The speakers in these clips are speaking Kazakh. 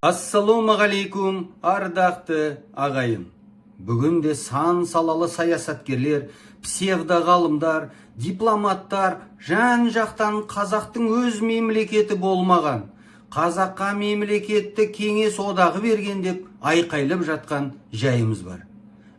Ассалаумағалейкум, ардақты ағайын! Бүгінде сан салалы саясаткерлер, псевдоғалымдар, дипломаттар жан жақтан қазақтың өз мемлекеті болмаған, қазаққа мемлекетті Кеңес Одағы берген деп айқайлап жатқан жайымыз бар.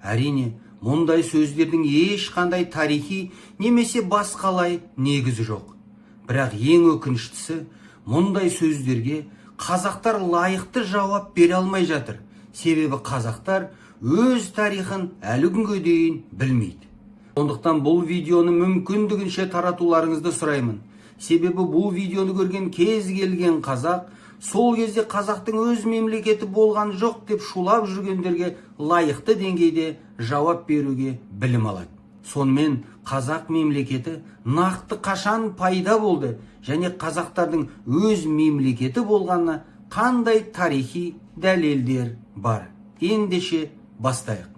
Әрине, мұндай сөздердің ешқандай тарихи немесе басқалай негізі жоқ. Бірақ ең өкініштісі, мұндай сөздерге қазақтар лайықты жауап бере алмай жатыр. Себебі қазақтар өз тарихын әлі күнге дейін білмейді. Сондықтан бұл видеоны мүмкіндігінше таратуларыңызды сұраймын. Себебі бұл видеоны көрген кез келген қазақ сол кезде қазақтың өз мемлекеті болған жоқ деп шулап жүргендерге лайықты деңгейде жауап беруге білім алады. Сонымен, қазақ мемлекеті нақты қашан пайда болды және қазақтардың өз мемлекеті болғанына қандай тарихи дәлелдер бар? Ендеше, бастайық.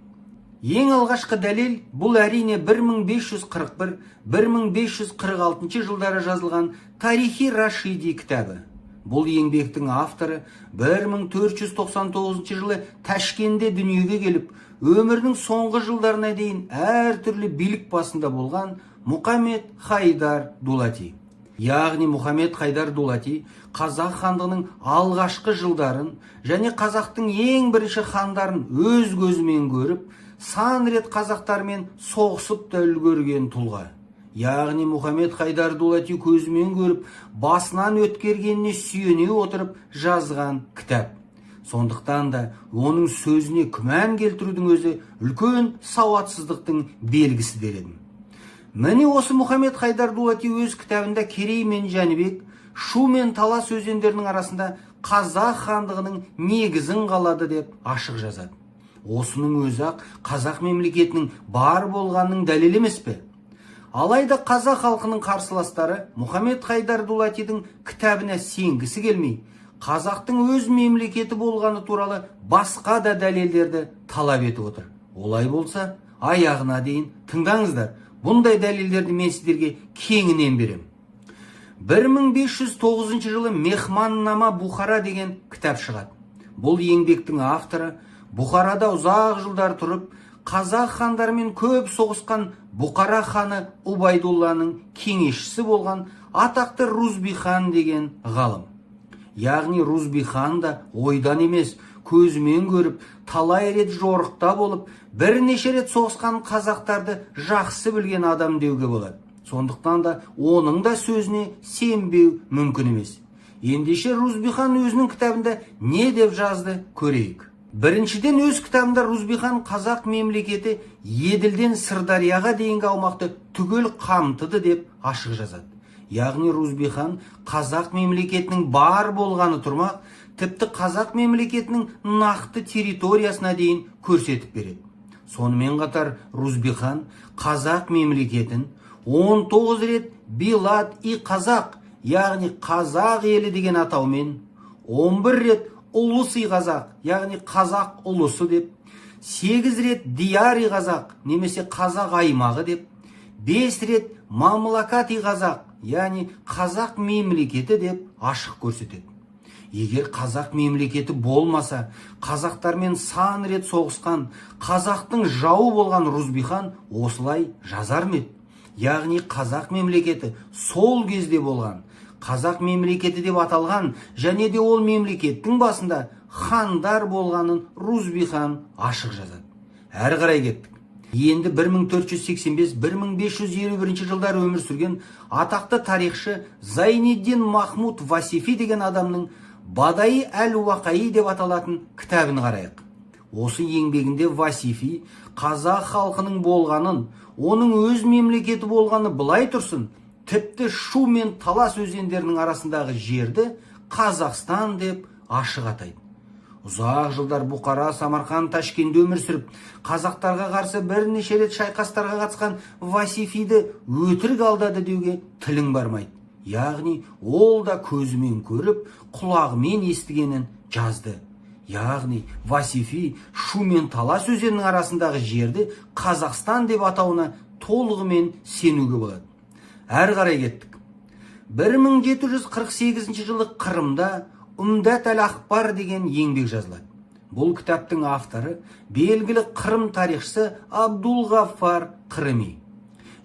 Ең алғашқы дәлел бұл, әрине, 1541-1546 жылдары жазылған Тарихи Рашиди кітабы. Бұл еңбектің авторы 1499 жылы Ташкенде дүниеге келіп, өмірінің соңғы жылдарына дейін әртүрлі билік басында болған Мұхаммед Хайдар Дулати. Яғни Мұхаммед Хайдар Дулати қазақ хандығының алғашқы жылдарын және қазақтың ең бірінші хандарын өз көзімен көріп, сан рет қазақтармен соғысып та үлгерген тұлға. Яғни Мұхаммед Хайдар Дулати көзімен көріп, басынан өткергеніне сүйене отырып жазған кітап. Сондықтан да оның сөзіне күмән келтірудің өзі үлкен сауатсыздықтың белгісі дер едім. Міне, осы Мұхаммед Хайдар Дулати өз кітабында Керей мен Жәнібек, Шу мен Талас өзендерінің арасында қазақ хандығының негізін қалады деп ашық жазады. Осының өзі ақ қазақ мемлекетінің бар болғанының дәлелі емес пе? Алайда қазақ халқының қарсыластары Мұхаммед Хайдар Дулатидің кітабына сенгісі келмей, қазақтың өз мемлекеті болғаны туралы басқа да дәлелдерді талап етіп отыр. Олай болса, аяғына дейін тыңдаңыздар. Бұндай дәлелдерді мен сіздерге кеңінен беремін. 1509 жылы Мехманнама Бұхара деген кітап шығады. Бұл еңбектің авторы Бұхарада ұзақ жылдар тұрып, қазақ хандарымен көп соғысқан Бұқара ханы Убайдулланың кеңесшісі болған атақты Рузбихан деген ғалым. Яғни Рузбихан да ойдан емес, көзімен көріп, талай рет жорықта болып, бірнеше рет соғысқан қазақтарды жақсы білген адам деуге болады. Сондықтан да оның да сөзіне сенбеу мүмкін емес. Ендеше, Рузбихан өзінің кітабында не деп жазды, көрейік. Біріншіден, өз кітабында Рузбихан қазақ мемлекеті Еділден Сырдарияға дейінгі аумақты түгел қамтыды деп ашық жазады. Яғни Рузбихан қазақ мемлекетінің бар болғаны тұрмақ, тіпті қазақ мемлекетінің нақты территориясына дейін көрсетіп береді. Сонымен қатар Рузбихан қазақ мемлекетін 19 рет Билад и Қазақ, яғни қазақ елі деген атаумен, 11 рет Ұлыс и Қазақ, яғни қазақ ұлысы деп, 8 рет Дияр и Қазақ немесе қазақ аймағы деп, 5 рет Мамлакат и Қазақ, яғни қазақ мемлекеті деп ашық көрсетеді. Егер қазақ мемлекеті болмаса, қазақтармен сан рет соғысқан, қазақтың жауы болған Рузбихан осылай жазар ма еді? Яғни қазақ мемлекеті сол кезде болған, қазақ мемлекеті деп аталған және де ол мемлекеттің басында хандар болғанын Рузбихан ашық жазады. Әрі қарай кеттік. Енді 1485-1551 жылдары өмір сүрген атақты тарихшы Зайниддин Махмуд Васифи деген адамның Бадаи әл Уақаи деп аталатын кітабын қарайық. Осы еңбегінде Васифи қазақ халқының болғанын, оның өз мемлекеті болғаны былай тұрсын, тіпті Шу мен Талас өзендерінің арасындағы жерді Қазақстан деп ашық атайды. Ұзақ жылдар Бұқара, Самарқан, Ташкенде өмір сүріп, қазақтарға қарсы бірнеше рет шайқастарға қатысқан Васифиді өтірік алдады деуге тілің бармайды. Яғни ол да көзімен көріп, құлағымен естігенін жазды. Яғни Васифи Шу мен Талас өзенінің арасындағы жерді Қазақстан деп атауына толығымен сенуге болады. Әрі қарай кеттік. 1748 жылы Қырымда Умдат әл Ахбар деген еңбек жазылады. Бұл кітаптың авторы белгілі Қырым тарихшысы Абдулғафар Қырыми.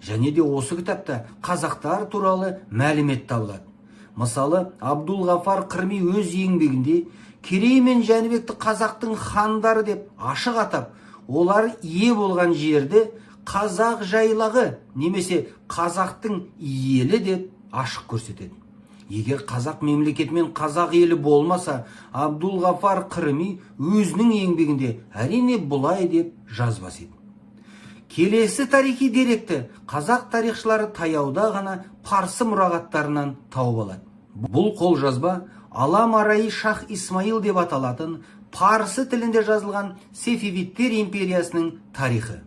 Және де осы кітапта қазақтар туралы мәлімет табылады. Мысалы, Абдулғафар Қырми өз еңбегінде Керей мен Жәнібекті қазақтың хандары деп ашық атап, олар ие болған жерді қазақ жайлағы немесе қазақтың елі деп ашық көрсетеді. Егер қазақ мемлекеті мен қазақ елі болмаса, Абдулғафар Қырыми өзінің еңбегінде, әрине, бұлай деп жазбас еді. Келесі тарихи деректі қазақ тарихшылары таяуда ғана парсы мұрағаттарынан тауып алады. Бұл қолжазба Алам Араи Шах Исмаил деп аталатын парсы тілінде жазылған Сефевидтер империясының тарихы.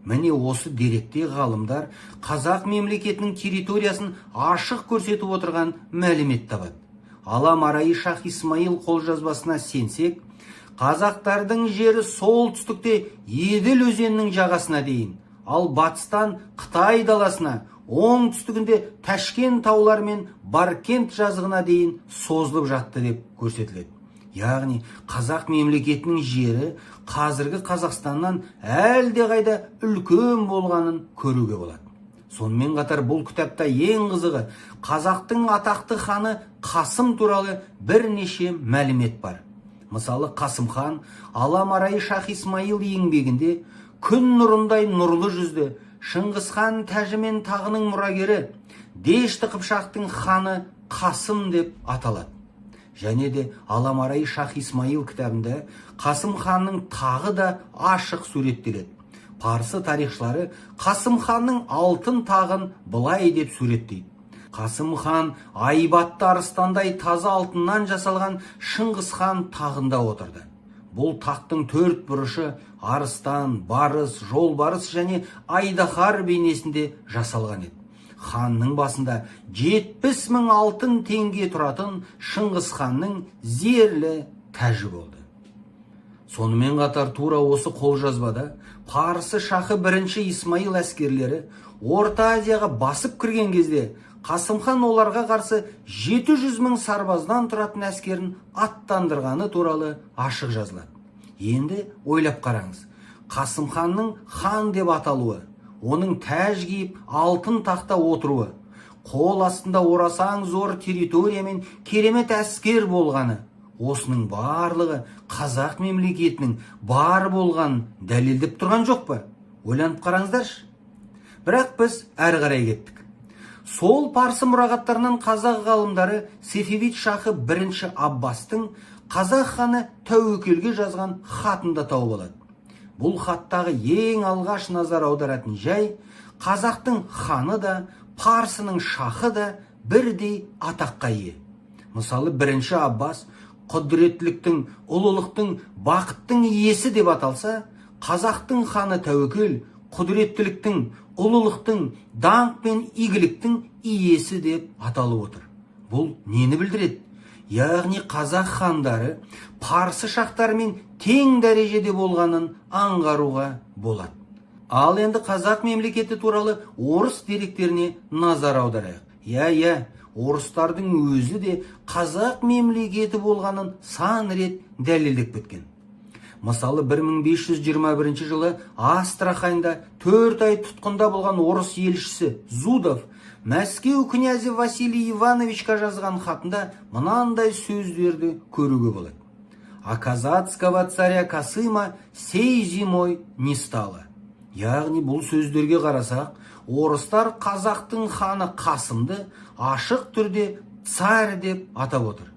Міне, осы деректе ғалымдар қазақ мемлекетінің территориясын ашық көрсетіп отырған мәлімет табады. Алам Араи Шах Исмаил қолжазбасына сенсек, қазақтардың жері солтүстікте Еділ өзенінің жағасына дейін, ал батыстан Қытай даласына, оңтүстігінде Ташкент таулары мен Баркент жазығына дейін созылып жатты деп көрсетіледі. Яғни қазақ мемлекетінің жері қазіргі Қазақстаннан әлдеқайда үлкен болғанын көруге болады. Сонымен қатар бұл кітапта ең қызығы қазақтың атақты ханы Қасым туралы бірнеше мәлімет бар. Мысалы, Қасым хан Алам Араи Шах Исмаил еңбегінде күн нұрындай нұрлы жүзді, Шыңғыс хан тәжі мен тағының мұрагері, Дешті Қыпшақтың ханы Қасым деп аталады. Және де Алам Араи Шах Исмаил кітабында Қасым ханның тағы да ашық суреттеледі. Парсы тарихшылары Қасым ханның алтын тағын былай деп суреттейді: Қасым хан айбатты арыстандай таза алтыннан жасалған Шыңғыс хан тағында отырды. Бұл тақтың төрт бұрышы арыстан, барыс, жолбарыс және айдаһар бейнесінде жасалған еді. Ханның басында 70 000 алтын теңге тұратын Шыңғыс ханның зерлі тәжі болды. Сонымен қатар тура осы қолжазбада парсы шахы бірінші Исмаил әскерлері Орта Азияға басып кірген кезде Қасым хан оларға қарсы 700 мың сарбаздан тұратын әскерін аттандырғаны туралы ашық жазылады. Енді ойлап қараңыз: Қасым ханның хан деп аталуы, оның тәж киіп, алтын тақта отыруы, қол астында орасан зор территория мен керемет әскер болғаны, осының барлығы қазақ мемлекетінің бар болғанын дәлелдеп тұрған жоқ па? Ойланып қараңыздаршы. Бірақ біз әрі қарай кеттік. Сол парсы мұрағаттарынан қазақ ғалымдары сефевид шахы бірінші Аббастың қазақ ханы Тәуекелге жазған хатын да тауып алады. Бұл хаттағы ең алғаш назар аударатын жай: қазақтың ханы да, парсының шахы да бірдей атаққа ие. Мысалы, бірінші Аббас құдіреттіліктің, ұлылықтың, бақыттың иесі деп аталса, қазақтың ханы Тәуекел құдіреттіліктің, ұлылықтың, даңқ пен игіліктің иесі деп аталып отыр. Бұл нені білдіреді? Яғни қазақ хандары парсы шахтарымен тең дәрежеде болғанын аңғаруға болады. Ал енді қазақ мемлекеті туралы орыс деректеріне назар аударайық. Иә, орыстардың өзі де қазақ мемлекеті болғанын сан рет дәлелдеп кеткен. Мысалы, 1521 жылы Астраханьда 4 ай тұтқында болған орыс елшісі Зудов Мәскеу князі Василий Ивановичқа жазған хатында мынандай сөздерді көруге болады: «А казацкого царя Касыма сей зимой не стало». Яғни бұл сөздерге қарасақ, орыстар қазақтың ханы Қасымды ашық түрде царь деп атап отыр.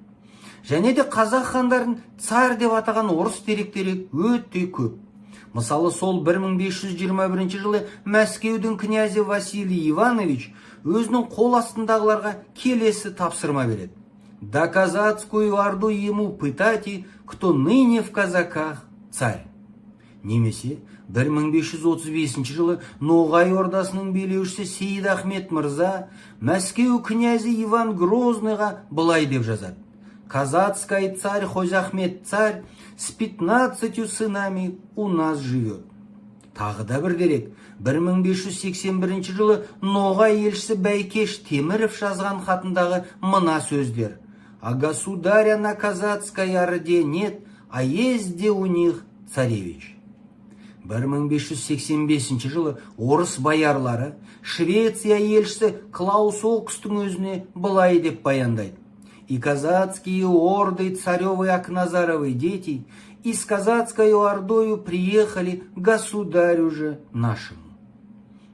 Және де қазақ хандарын царь деп атаған орыс деректері өте көп. Мысалы, сол 1521 жылы Мәскеудің князі Василий Иванович өзінің қол астындағыларға келесі тапсырма береді: «Да казацкую орду ему пытати, кто ныне в казаках царь». Немесе 1535 жылы Ноғай ордасының билеушісі Сейд Ахмет мырза Мәскеу князі Иван Грозныйға былай деп жазады: «Казацкий царь Хозахмет царь с 15 сынами у нас живет». Тағы да бір дерек: 1581 жылы Ноғай елшісі Бәйкеш Теміров жазған хатындағы мына сөздер: А государя на казацкой орде нет, а есть де у них царевич». 1585 жылы орыс боярлары Швеция елшісі Клаус Окстың өзіне былай деп баяндайды: «И казацкие орды, царевы Акназаровы дети, и с казацкою ордою приехали государю же нашему».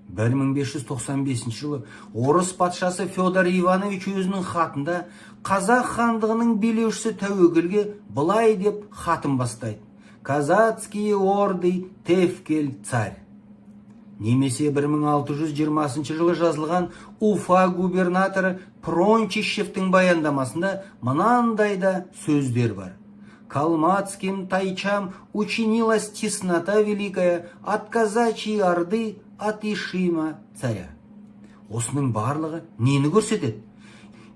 1595 жылы орыс патшасы Федор Иванович өзінің хатында қазақ хандығының билеушісі Тәуекелге былай деп хатын бастайды: «Казацкие орды, Тевкель царь». Немесе 1620 жылы жазылған Уфа губернаторы Прончищевтің баяндамасында мынандай да сөздер бар: «Калмацким тайчам учинилась теснота великая от казачьей орды, от Ишима царя». Осының барлығы нені көрсетеді?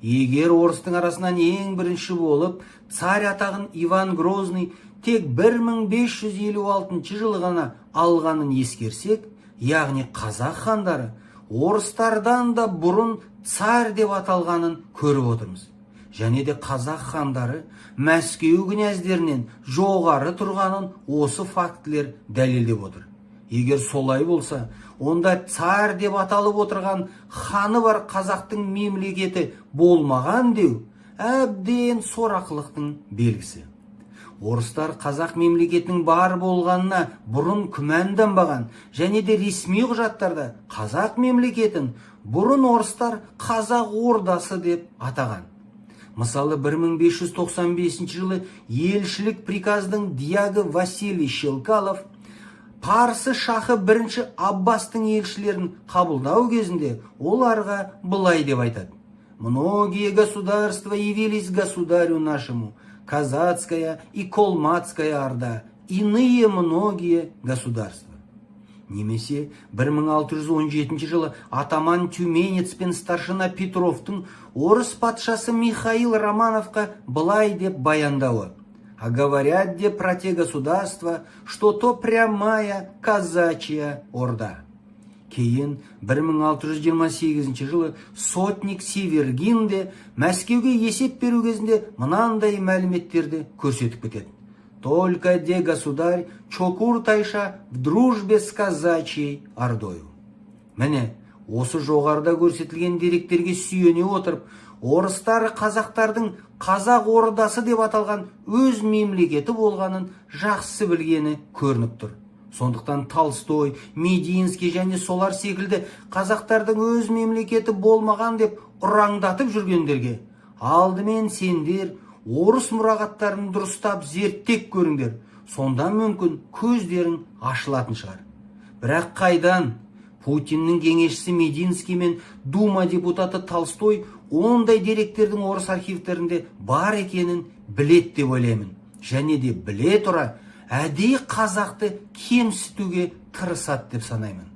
Егер орыстың арасынан ең бірінші болып царь атағын Иван Грозный тек 1556 жылы ғана алғанын ескерсек, яғни қазақ хандары орыстардан да бұрын царь деп аталғанын көріп отырмыз. Және де қазақ хандары Мәскеу князьдерінен жоғары тұрғанын осы фактілер дәлелдеп отыр. Егер солай болса, онда царь деп аталып отырған ханы бар қазақтың мемлекеті болмаған деу әбден сорақылықтың белгісі. Орыстар қазақ мемлекетінің бар болғанына бұрын күмәнданбаған және де ресми құжаттарда қазақ мемлекетін бұрын орыстар Қазақ ордасы деп атаған. Мысалы, 1595 жылы елшілік приказдың дьягі Василий Щелкалов парсы шахы бірінші Аббастың елшілерін қабылдау кезінде оларға былай деп айтады: «Многие государства явились государю нашему, казацкая и колмацкая орда, иные многие государства». Немесе 1617 жылы атаман Тюменец пен старшина Петровтың орыс патшасы Михаил Романовқа былай деп баяндауы: «А говорят де про те государства, что то прямая казачья орда». Кейін 1628 жылы сотник Севергин де Мәскеуге есеп беру кезінде мынандай мәліметтерді көрсетіп кетеді: «Только де государь Чокур тайша в дружбе с казачьей ордою». Міне, осы жоғарыда көрсетілген деректерге сүйене отырып, орыстар қазақтардың Қазақ ордасы деп аталған өз мемлекеті болғанын жақсы білгені көрініп тұр. Сондықтан Толстой, Мединский және солар секілді қазақтардың өз мемлекеті болмаған деп ұраңдатып жүргендерге: алдымен сендер орыс мұрағаттарын дұрыстап зерттеп көріңдер, сонда мүмкін көздерің ашылатын шығар. Бірақ қайдан? Путиннің кеңесшісі Мединский мен Дума депутаты Толстой ондай деректердің орыс архивтерінде бар екенін білет деп ойлаймын. Және де біле тұра әдейі қазақты кемсітуге тырысады деп санаймын.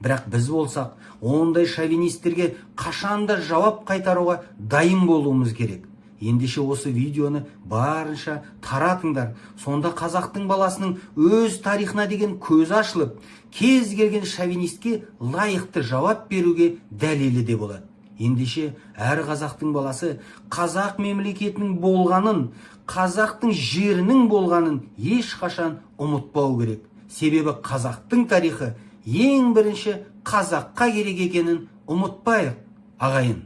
Бірақ біз болсақ, ондай шовинистерге қашанда жауап қайтаруға дайын болуымыз керек. Ендеше осы видеоны барынша таратыңдар. Сонда қазақтың баласының өз тарихына деген көзі ашылып, кез келген шовинистке лайықты жауап беруге дәлелі де болады. Ендеше әр қазақтың баласы қазақ мемлекетінің болғанын, қазақтың жерінің болғанын ешқашан ұмытпау керек. Себебі қазақтың тарихы ең бірінші қазаққа керек екенін ұмытпайық, ағайын.